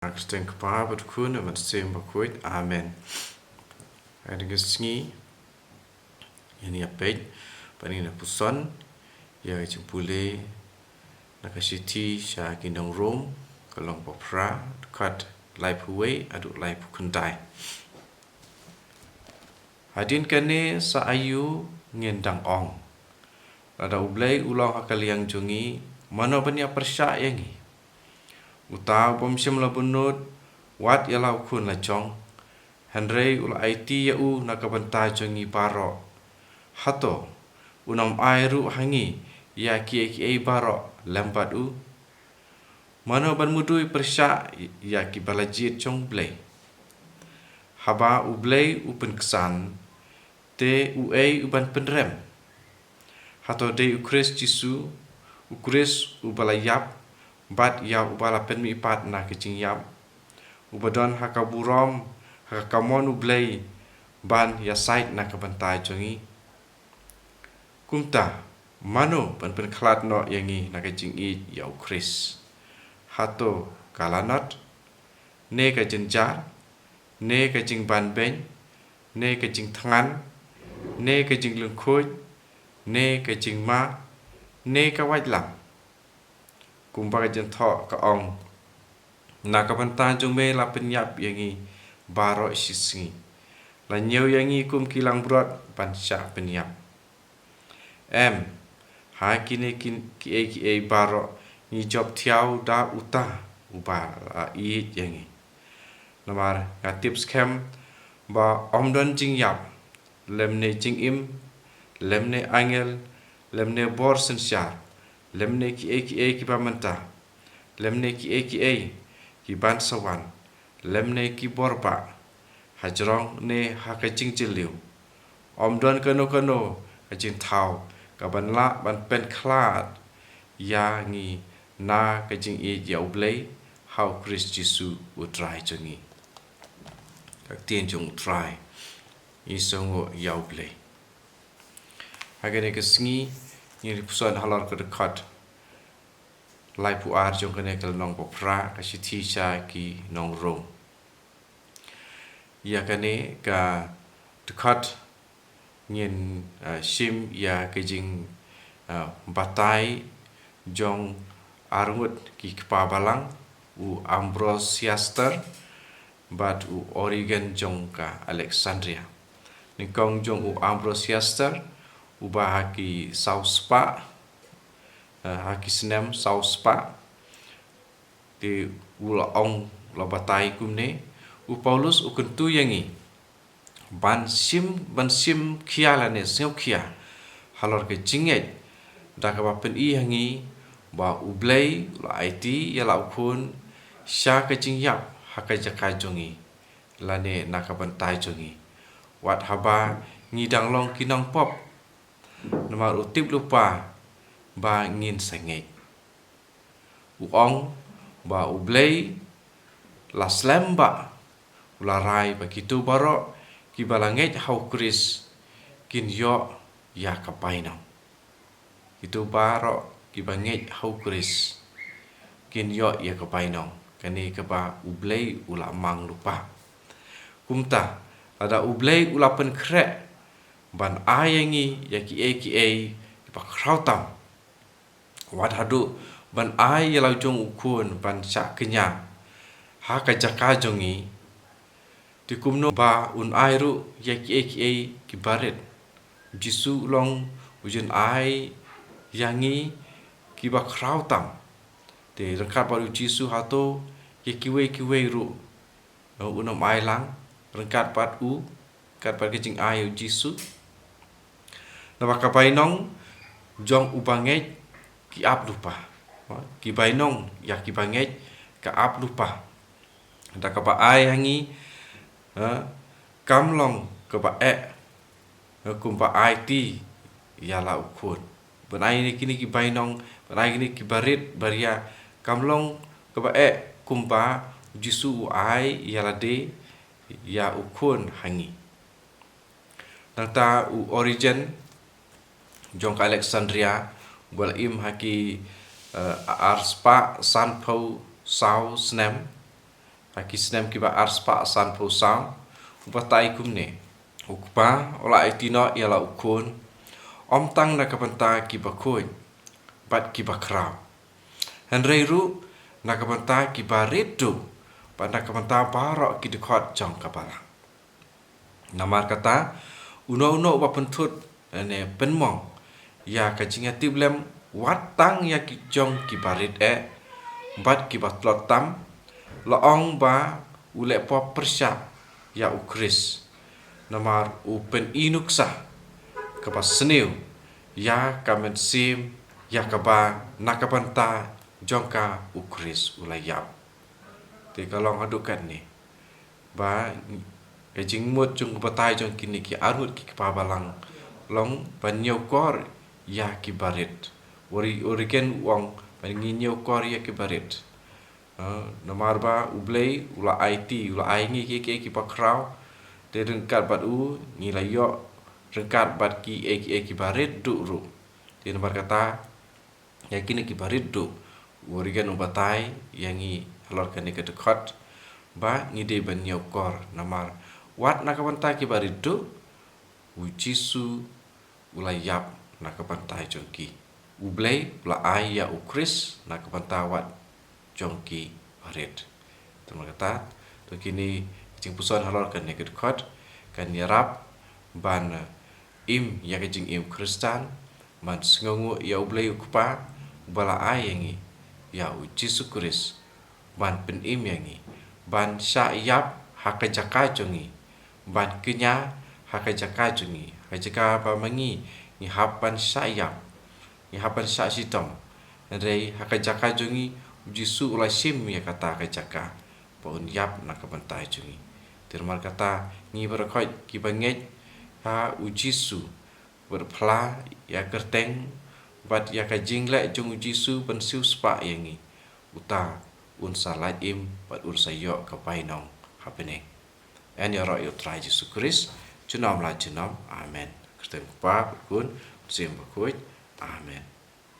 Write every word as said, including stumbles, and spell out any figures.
Ka kyrteng Kpa bad Khun bad Mynsiem Bakhuid. Amen. Hadien ka sngi, ïa ngi ïa peit bad ngi ïa puson ïa ka jingpule na ka shithi sha ki nong Rom, ka lynnong ba phra, dkhot laiphew wei haduh laiphew khyndai. Hadien kane sa aïu ngin dang ong, lada U Blei u long ha ka liang jong ngi, mano ban ïa pyrshah ïa ngi? Uta u bym shym la bynnud wat ïa la u khun la jong, hynrei u la aiti ïa u na ka bynta jong ngi baroh. Hato un ym ai ruh ha ngi ïa kiei kiei baroh lem bad u? Mano ban mudui pyrshah ïa ki ba la jied jong U Blei? Haba U Blei u pynksan, te uei u ban pynrem? Hato dei U Khrist Jisu, U Khrist uba la ïap, bad ïa uba la pynmihpat na ka jingïap, uba don ha ka burom ha ka kamon U Blei ban ïasaid na ka bynta jong ngi? Kumta, mano ban pynkhlad noh ïa ngi na ka jingïeit ïa U Khrist? Hato ka lanot, ne ka jynjar, ne ka jingbanbeiñ, ne ka jingthngan, ne ka jinglyngkhuid, ne ka jingma, ne ka waitlam? Kumba ka jingthoh ka ong, na ka bynta jong me la pynïap ïa ngi baroh shisngi, la ñiew ïa ngi kum ki langbrot ban shah pynïap. Em, ha kine kin kiei kiei baroh ngi jop thiaw da uta uba la ïeit ïa ngi. Namar nga tip skhem ba ym don jingïap, lymne jingim, lymne angel, lymne bor synshar, lymne kiei kiei kiba mynta, lymne kiei kiei kiban sa wan, lymne ki bor bah, hajrong ne ha ka jingjylliew. Ym don kano kano ka jingthaw kaban lah ban pynkhlad ïa ngi na ka jingïeit ïa U Blei ha U Khrist Jisu U Trai jong ngi. Ka ktien jong U Trai. Ngi sngewnguh ïa U Blei. Ha kane ka sngi, ngin ïa puson halor ka dkhot laiphew ar jong kane ka lynnong ba phra, ka shithi sha ki nong Rom. Ïa kane ka dkhot ngin, ah, shim ïa ka jing, ah, batai jong arngut ki kpa balang, u Ambrosiaster bad u Origen jong ka Alexandria. Nyngkong jong u Ambrosiaster, uba ha ki saw spah, eh, ha ki snem saw spah, te u la ong, la batai kumne, u Paulus u kyntu ïa ngi ban shim, ban shim khia lane sngewkhia halor ka jingngeit, da kaba pyni ha ngi ba U Blei u la aiti ïa la u khun sha ka jingïap ha ka jaka jong ngi, lane na ka bynta jong ngi, wat haba ngi dang long ki nongpop. Namar u tip lypa ba ngin sa ngeit. U ong ba U Blei la slem ba u la rai ba kito baroh kiba la ngeit ha U Khrist kin ïoh ïa ka bainong. Kito baroh kiba ngeit ha U Khrist kin ïoh ïa ka bainong. Kane kaba U Blei u la mang lypa. Kumta, lada U Blei u la pynkhreh ban ai ïa ngi ïa kiei kiei kiba khraw tam, wat haduh ban ai ïa la u jong u khun ban shah kñia ha ka jaka jong ngi, te kumno ba un ai ruh ïa kiei kiei kiba rit? U Jisu u long u jin ai ïa ngi kiba khraw tam. Te ryngkat bad U Jisu hato ïa kiwei kiwei ruh, eh, un ym ai lang ryngkat bad u, ryngkat bad ka jingai U Jisu? Naba ka bainong jong uba ngeit ka ap lypa. Ki bainong ïa kiba ngeit ka ap lypa. Da kaba ai ha ngi, eh, kam long kaba eh, eh, kumba aiti ïa la u khun. Ban ai ïa kine ki bainong, ban ai ïa kine kiba rit baria, kam long kaba eh kumba U Jisu u ai ïa lade, ïa u khun ha ngi. Nangta u Origen jong ka Alexandria, ba la im ha ki, eh, ar spah sanphew saw snem, Ha ki snem kiba arspah sanphew saw, u batai kumne: U Kpa u la aiti noh ïa la u Khun, ym tang na ka bynta kiba khuid bad kiba khraw, hynrei ruh na ka bynta kiba rit duh bad na ka bynta baroh ki dkhot jong ka balang. Namar kata, uno uno uba pynthut ne pynmong ïa ka jingïatiplem wat tang ïa ki jong kiba rit eh bad kiba tlot tam, la ong ba u leh pop pyrshah ïa U Khrist, namar u pyni nuksa kaba sniew ïa ka mynsiem ïa kaba na ka bynta jong ka U Khrist u la ïap. Te ka long haduh katne ba ka jingmut jong u batai jong kine ki arngut ki kpa balang long ban ñiewkor ïa kiba rit. Uri, uri ken u ong ban ngi ñiewkor ïa kiba rit. Eh, namar ba U Blei u la aiti, u la ai ngi kiei kiei kiba khraw. Te ryngkat bad u ngi la ïoh ryngkat bad kiei kiei kiba rit duh ruh. Te namar kata, ïa kine kiba rit duh, u Regan u batai ïa ngi halor kane ka dkhot ba ngi dei ban ñiewkor, namar wat na ka bynta kiba rit duh U Jisu u la ïap na ka bynta jong ki. U Blei u la ai ïa U Khrist na ka bynta wat jong kiba rit. Te namar kata, to kine ki jingpuson halor kane ka dkhot kan ïarap ban im ïa ka jingim Khristan, ban sngewnguh ïa U Blei U Kpa uba la ai ïa ngi ïa U Jisu Khrist ban pynim ïa ngi, ban shah ïap ha ka jaka jong ngi, ban kñia ha ka jaka jong ngi, ha ka jaka ba ma ngi ngi hap ban shah ïap, ngi hap ban shah shitom. Hynrei ha ka jaka jong ngi U Jisu u la shim ïa kata ka jaka ba un ïap na ka bynta jong ngi. Te namar kata, ngi baroh khoit kiba ngeit ha U Jisu, bad phla ïa ka kyrteng bad ïa ka jingleh jong U Jisu ban siewspah ïa ngi, uta un sa lait im bad un sa ïoh ka bainong ha bneng. Yn ïaroh ïa U Trai Jisu Khrist junom la junom. Amen. Kyrteng U Kpa, U Khun, U Mynsiem Bakhuid. Amen.